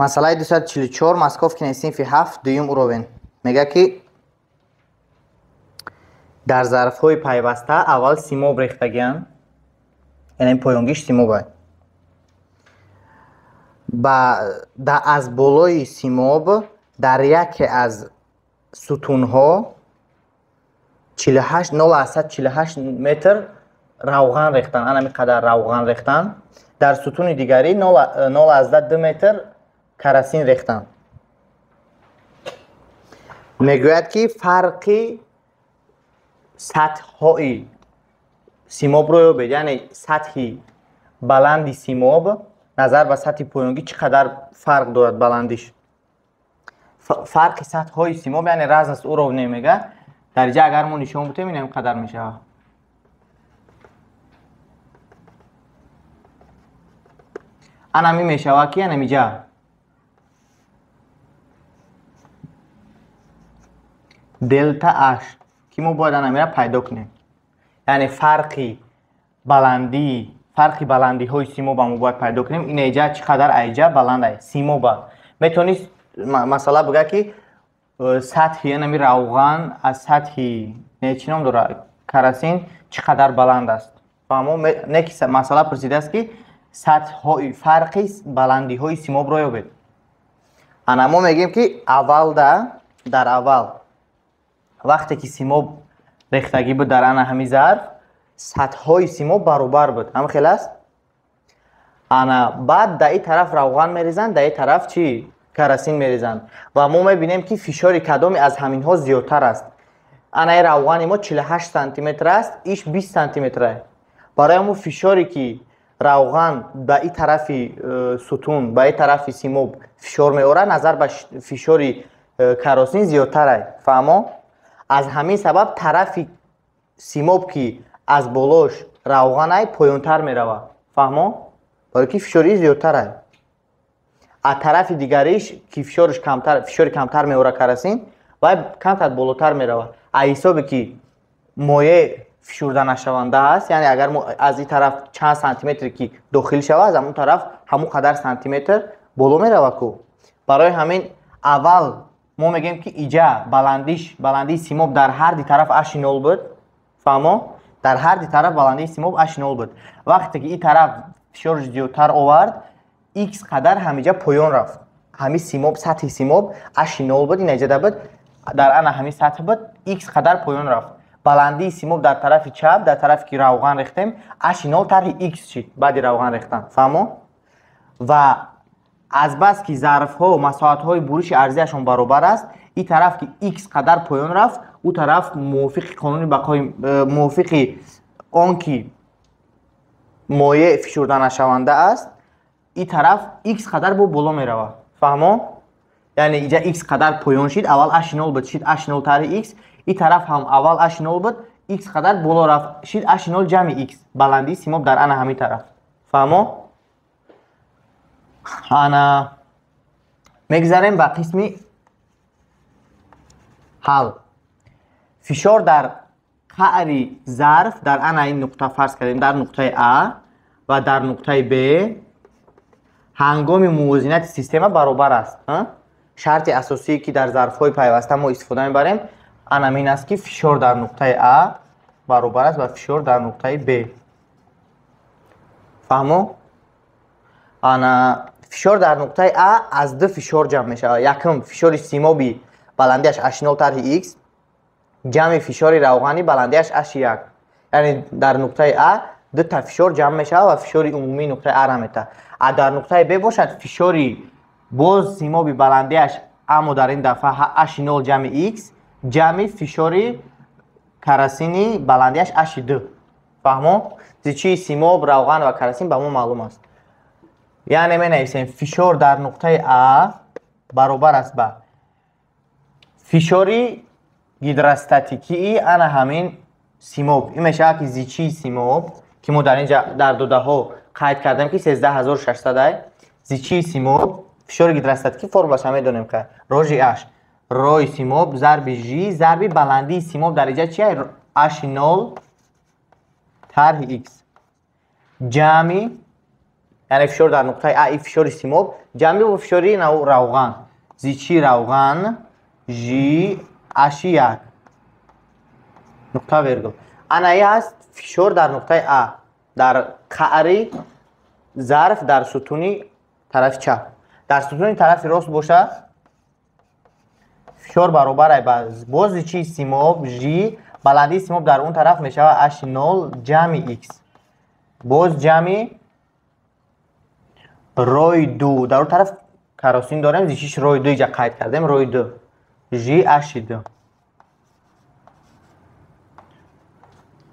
Масъалаи 244 Московкинаи синфи 7 дуюм уровень. Мегӯяд ки дар зарфҳои пайваста аввал симоб рехтагианд, яъне поёнгиш симоб аст. Аз болои симоб дар яке аз сутунҳо 0,48 метр равған рехтанд, анами қадар равған рехтанд. Дар сутуни дигарӣ 0,2 метр карасин рехтанд. Мегӯяд ки фарқи сатҳҳои симобро ёбед, яъне сатҳи баланди симоб назар ба сатҳи поёнгӣ чӣ қадар фарқ дорад баландиш. Фарқи сатҳҳои симоб, яъне разность уровней мегӯяд. Дар инҷа агар мо нишон бутем, ин ҳам қадар мешавад. Анами мешавад ки анамиҷа делта H ки мо бояд анамира пайдо кунем. Яъне фарқи баландиҳои симоба мо бояд пайдо кунем. Ин эҷа чӣ қадар айҷа баланд аст симоба. Метавонист масъала бигӯяд ки сатҳи анами равған аз сатҳи чӣ ном дорад карасин чӣ қадар баланд аст. Фаҳмо? Не ки масъала пурсидааст ки сатҳҳои фарқи баландиҳои симобро ёбед. Ана мо мегӯем ки аввалда дар аввал вақте ки симоб рехтагӣ буд дар ана ҳамин зарф, сатҳҳои симоб баробар буд. Ҳам хел аст? Ана баъд дар ин тараф равған мерезанд, дар ин тараф чӣ? Карасин мерезанд. Ва мо мебинем ки фишори кадоме аз ҳаминҳо зиёдтар аст. Ана ин равғани мо 48 сантиметр аст, иш 20 сантиметр аст. Барои ҳамон фишоре ки равған ба ин тарафи сутун, ба ин тарафи симоб фишор меорад, назар ба фишори каросин зиёдтар аст. Фаҳмо? Аз ҳамин сабаб тарафи симоб ки аз болош равған ай поёнтар меравад. Фаҳмо? Барои ки фишори зиёдтар аст. Аз тарафи дигариш ки фишори камтар меорад карасин, вай камтар болотар меравад. Аз ҳисобе ки моеъ фишурда нашаванда аст, яъне агар мо аз ин тараф чанд сантиметре ки дохил шавад, аз ҳамон тараф ҳамон қадар сантиметр боло меравад ку. Барои ҳамин аввал мо мегӯем ки иҷа баландии симоб дар ҳар ди тараф H0 буд. Фаҳмо? Дар ҳар ди тараф баландии симоб H0 буд. Вақте ки ин тараф фишорш зиёдтар овард, x қадар ҳамиҷа поён рафт. Ҳамин симоб, сатҳи симоб H0 буд, ин иҷада буд, дар ана ҳамин сатҳ буд, x қадар поён рафт. Баландии симоб дар тарафи чап, дар тарафе ки равған рехтем, H0 тарҳи x шид баъди равған рехтан. Фаҳмо? Ва азбаски зарфҳо масоҳатҳои буриши арзияшон баробар аст, ин тараф ки x қадар поён рафт, ӯ тараф мувофиқи қонуни бақои, мувофиқи он ки моеъ фишурда нашаванда аст, ин тараф x қадар бо боло меравад. Фаҳмо? Яъне иҷа x қадар поён шид, аввал H0 буд, шид H0 тарҳи x, ин тараф ҳам аввал H0 буд, x қадар боло рафт, шид H0 ҷамъи x, баландии симоб дар ана ҳамин тараф. Фаҳмо? Ана мегзарем ба қисми ҳал. Фишор дар қаъри зарф дар ана ин нуқта фарз кардем, дар нуқтаи А ва дар нуқтаи Б ҳангоми мувозинати система баробар аст. Шарти асосие ки дар зарфҳои пайваста мо истифода мебарем анамин аст ки фишор дар нуқтаи А баробар аст ба фишор дар нуқтаи Б. Фаҳмо? Ана фишор дар нуқтаи А аз ду фишор ҷамъ мешавад. Якум фишори симоби баландиаш H0 тарҳи x ҷамъи фишори равғани баландиаш H1. Яъне дар нуқтаи А ду та фишор ҷамъ мешавад ва фишори умумии нуқтаи А ра метавад. А дар нуқтаи Б бошад фишори боз симоби баландиаш, аммо дар ин дафъа H0 ҷамъи x ҷамъи фишори карасини баландиаш H2. Фаҳмо? Зичии симоб, равған ва карасин ба мо маълум аст. Яъне менависем фишор дар нуқтаи А баробар аст ба фишори гидростатикии ана ҳамин симоб. Ин мешавад ки зичии симоб ки мо дар инҷа дар додаҳо қайд кардем ки 13600 ай. Зичии симоб, фишори гидростатикӣ формулаша медонем ки рожи H, рои симоб зарби Ж зарби баландии симоб дар инҷа чи H0 тарҳи x ҷамъи Яъне фишор дар нуқтаи А и фишори симоб ҷамъи бо фишори равған. Зичии равған Ж H 1. Нуқта вергул. Ана и ҳаст фишор дар нуқтаи А дар қаъри зарф дар сутуни тарафи чап. Дар сутуни тарафи рост боша фишор баробар ай ба боз зичии симоб Ж, баландии симоб дар он тараф мешавад H0 ҷамъи X. Боз ҷамъи рои 2. Дар он тараф каросин дорем, зичиш рои 2 иҷа қайд кардем, рои 2. Ж H2.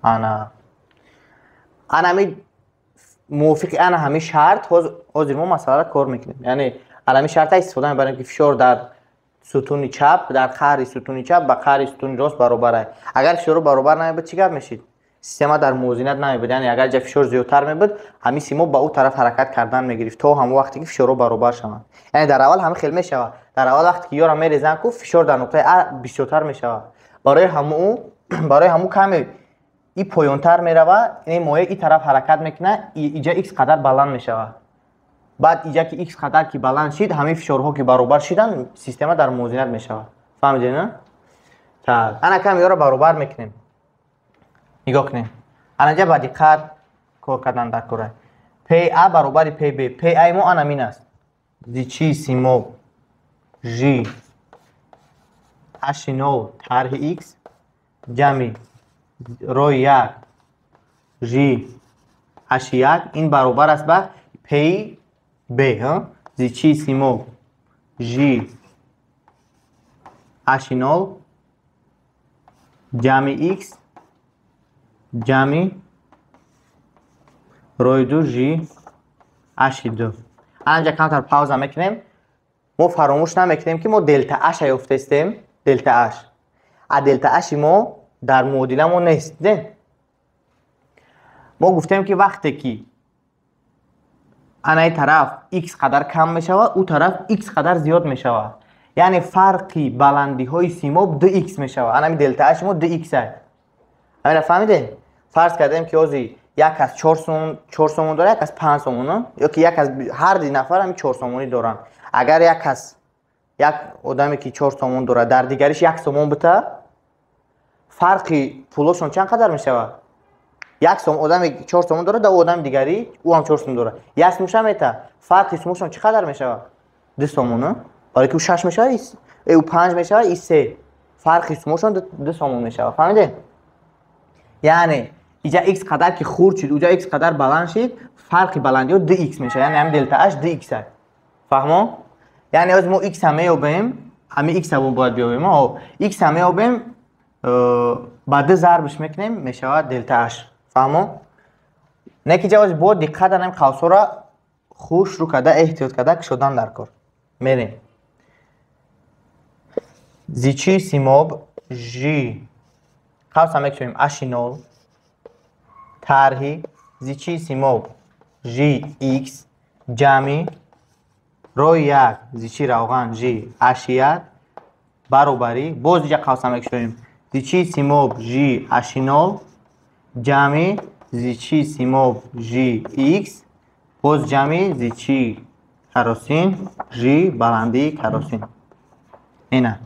Ана. Ана ҳами мувофиқи ана ҳами шарт ҳозир мо масъаларо кор мекунем. Яъне ана ҳами шарта истифода мебарем, ки фишор дар сутуни чап, дар қаъри сутуни чап ба қаъри сутуни рост баробар аст. Агар фишорро баробар намебуд, чӣ гап мешид? Система дар мувозинат намебуд. Яъне агар ҷа фишор зиёдтар мебуд, ҳамин симоб ба ӯ тараф ҳаракат кардан мегирифт то ҳамон вақте ки фишорҳо баробар шаванд. Яъне дар аввал ҳамин хел мешавад. Дар аввал вақте ки ёра мерезанд, ку фишор дар нуқтаи А бисёртар мешавад. Барои ҳамун каме и поёнтар мерава, ин моеъ и тараф ҳаракат мекунад, иҷа x қадар баланд мешавад. Баъд иҷа ки x қадар ки баланд шид, ҳамин фишорҳо ки баробар шиданд, система дар мувозинат мешавад. Фаҳмидед, на? Так, ана кам ёро баробар мекунем. Нигоҳ кунем. Анаҷа ба диққат кор кардан дар кора. PA баробари PB. PA мо ана мин аст. Зичии симоб Ж H0 тарҳи X ҷамъи рои 1 Ж H1 ин баробар аст ба PB, зичии симоб Ж H0 ҷамъи X ҷамъи рои 2 Ж H2. Анҷа камтар пауза мекунем. Мо фаромӯш намекунем, ки мо делта H ёфтаистем, делта H. А делта H мо дар муодила мо нест, не? Мо гуфтем, ки вақте ки анаи тараф x қадар кам мешавад, ӯ тараф x қадар зиёд мешавад. Яъне фарқи баландиҳои симоб 2x мешавад. Анами делта H мо 2x аст. Ҳаминро фаҳмидем? Фарз кардем, ки ҳозир як аз 4 сомон дорад, як аз 5 сомон, ё ки як аз ҳар ди нафар ҳамин 4 сомонӣ доранд. Агар як аз як одаме ки 4 сомон дорад, дар дигариш 1 сомон бита, фарқи пулошон чанд қадар мешавад? Як сом одаме 4 сомон дорад, дар одами дигарӣ ӯ ҳам 4 сомон дорад. Як сумуша мета, фарқи сумушон чӣ қадар мешавад? 2 сомон, барои ки ӯ 6 мешавад, ӯ 5 мешавад, и 3. Фарқи сумушон 2 сомон мешавад. Фаҳмидед? Яъне иҷа x қадар ки хурд шуд, уҷа x қадар баланд шуд, фарқи баландиҳо 2x мешавад. Яъне ҳамин делта H 2x аст. Фаҳмо? Яъне ҳозир мо x-а меёбем, ҳамин x-а мо бояд биёбем, x-а меёбем, ба 2 зарбш мекунем, мешавад делта H. Фаҳмо? Не ки ҷавози бо диққат анам қавсҳоро хуш рӯ карда, эҳтиёт карда кушодан дар кор. Мерем. Зичии симоб Ж қавса мекушоем H0 тарҳи зичии симоб Ж X ҷамъи рои 1 зичии равған Ж H1 баробари боз иҷа қавса мекушоем зичии симоб Ж H0 ҷамъи зичии симоб Ж X боз ҷамъи зичии каросин Ж баландии каросин. Ина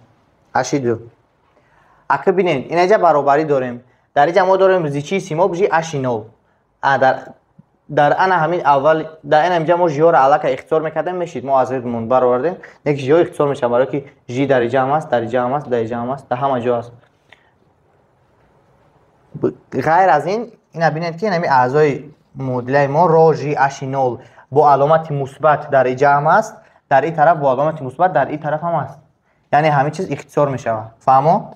H2. Ака бинед, инаҷа баробарӣ дорем. Дар иҷа мо дорем зичии симоб Ж H0. Дар ана ҳамин аввал, дар ана инҷа мо Ж-ро аллакай ихтисор мекардем, мешид. Мо аз ридмон баровардем. Не ки Ж ихтисор мешавад, барои ки Ж дар иҷа ҳам аст, дар иҷа ҳам аст, дар иҷа ҳам аст, дар ҳама ҷо аст. Ғайр аз ин, ина бинед, ки ҳамин аъзои муодилаи мо ро Ж H0 бо аломати мусбат дар иҷа ҳам аст, дар ин тараф бо аломати мусбат дар ин тараф ҳам аст. Яъне ҳамин чиз ихтисор мешавад. Фаҳмо?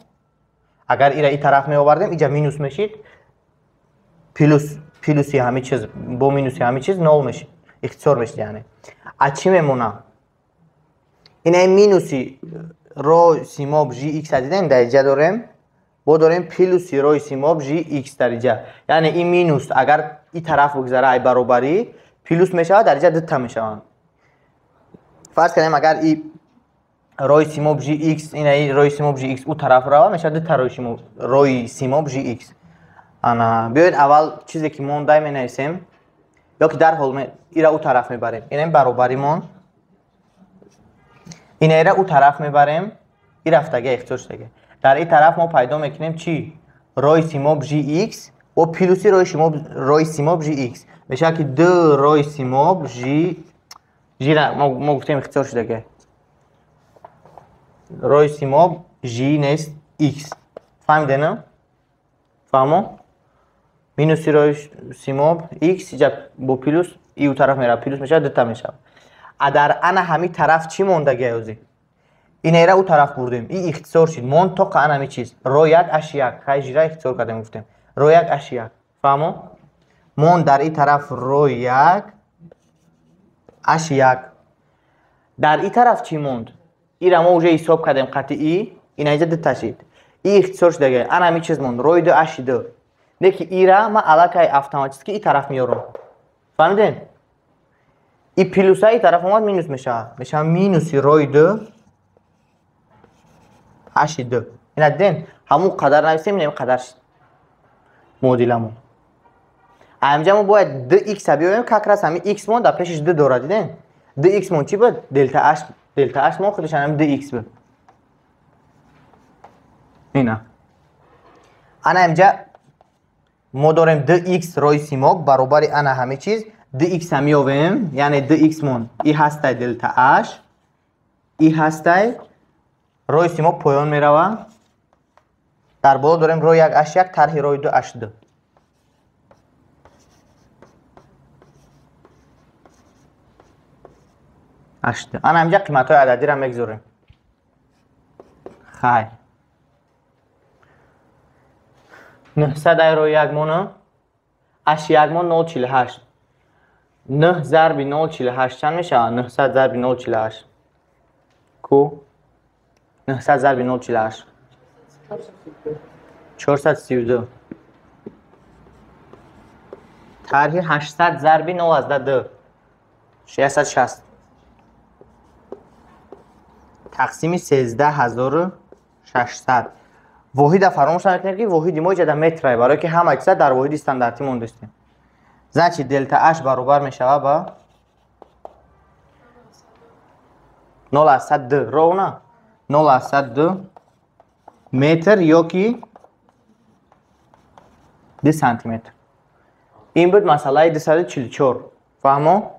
Агар ира ин тараф меовардем, иҷа минус мешид, плюси ҳамин чиз бо минуси ҳамин чиз нол мешид, ихтисор мешид. Яъне а чӣ мемонад? Ина минуси ро симоб Ж X дидем, дар иҷа дорем, бо дорем плюси рои симоб Ж X дар иҷа. Яъне ин минус агар ин тараф бигзара ай баробарӣ плюс мешавад, дар иҷа дута мешаванд. Фарз кардем, агар и рои симоб Ж X, ина рои симоб Ж X ӯ тараф рава, мешавад дута рои симоб Ж X. Ана биёед аввал чизе ки мондай менависем. Ё ки дарҳол ира ӯ тараф мебарем. Инам баробаримон. Инаира ӯ тараф мебарем. И рафтага ихтисор шудага. Дар ин тараф мо пайдо мекунем чӣ? Рои симоб Gx ва плюси рои симоб Gx. Мешавад ки 2 рои симоб G G мо гуфтем ихтисор шудага. Рои симоб G нест X. Фаҳмиде, на? Фаҳмо? Минуси рои симоб X иҷа бо плюс и ӯ тараф меравад. Плюс мешавад, дута мешавад. А дар ана ҳамин тараф чӣ мондагиа ӯзи? Инера ӯ тараф бурдем. И ихтисор шид. Монд то ана ҳамин чиз. Ро 1 H 1. Хай жира ихтисор кардем гуфтем. Ро 1 H 1. Фаҳмо? Монд дар ин тараф ро 1 H 1. Дар ин тараф чӣ монд? Ира мо уже ҳисоб кардем қатъи ина иҷа дута шид. И ихтисор шудага. Ана ҳамин чиз монд. Рои 2 H 2. Леки ира ма аллакай автоматически и тараф меёрам. Фаҳмидем? И плюса и тараф омад минус мешавад. Мешавад минуси рои 2 H 2. Ина дидем? Ҳамун қадар нависем, ина қадар шид. Муодиламон. Ҳаминҷа мо бояд 2x биёем, как раз ҳамин x мон дар пешиш 2 дорад, дидем? 2x мон чӣ буд? Делта H, делта H мон худаш ҳамин 2x буд. Ина. Ана ҳаминҷа мо дорем 2x рои симоб баробари ана ҳамин чиз 2x ҳам меёвем, яъне 2x мон и ҳастай делта H, и ҳастай рои симоб поён мерава. Дар боло дорем рои 1 H 1 тарҳи рои 2 H 2. H 2. Ана ҳаминҷа қиматҳои ададиро мегузорем. Хай. 900 ай рои 1 мона, H 1 мон 0.48. 9 зарби 0.48 чанд мешавад? 900 зарби 0.48. Ку? 900 зарби 0.48. 432. Тарҳи 800 зарби 0.2. 660. Тақсими 13600. Воҳида фаромӯш накунед ки воҳиди мо иҷа дар метрае, барое ки ҳама чиза дар воҳиди стандартӣ мондастем. Значит, делта H баробар мешавад ба 0.2 ровно 0.2 метр ё ки 2 сантиметр. Ин буд масъалаи 244. Фаҳмо?